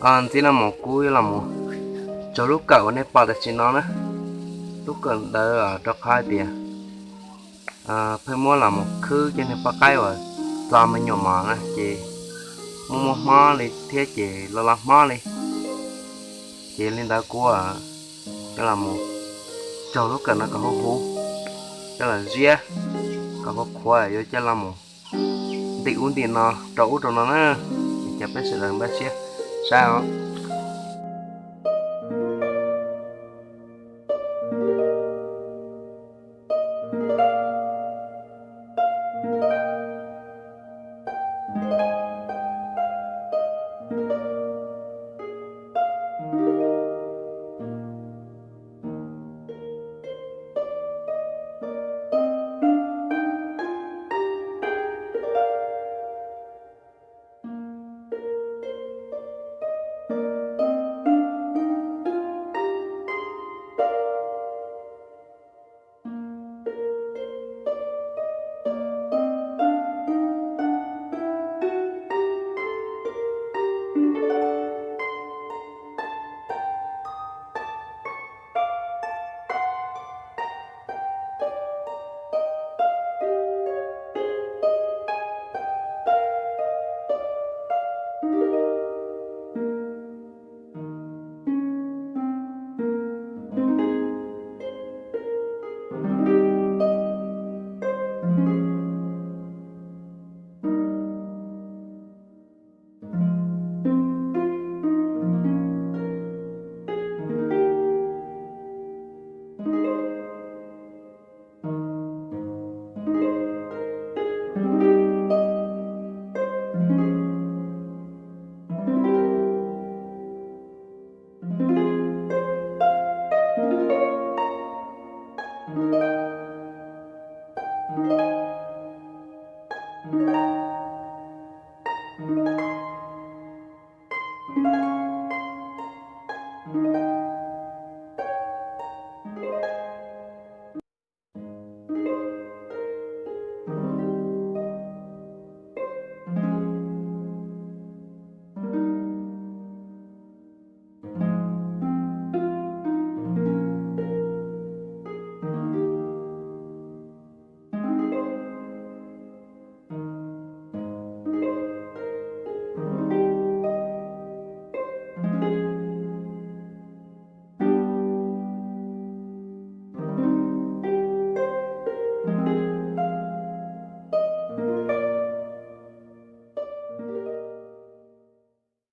Ntxiv no mus kuv yuav los mus tsaug lub kawm uas nej pom tam sim no na. Lub kawm ntawd rau qhov hais tias pheej muab los mus khwb cov niag poj qaib uas txo me nyuam mos na ces muaj muaj hmob li thiab ces los los hmob li. Ces li ntawd kuv coj los mus tsaug lub kawm no kom huv huv, coj los ziab kom qhuav qhuav yuav coj los mus ntim ub ntim no rau ub rau no na. Ces peb sawv daws npaj siab saib os.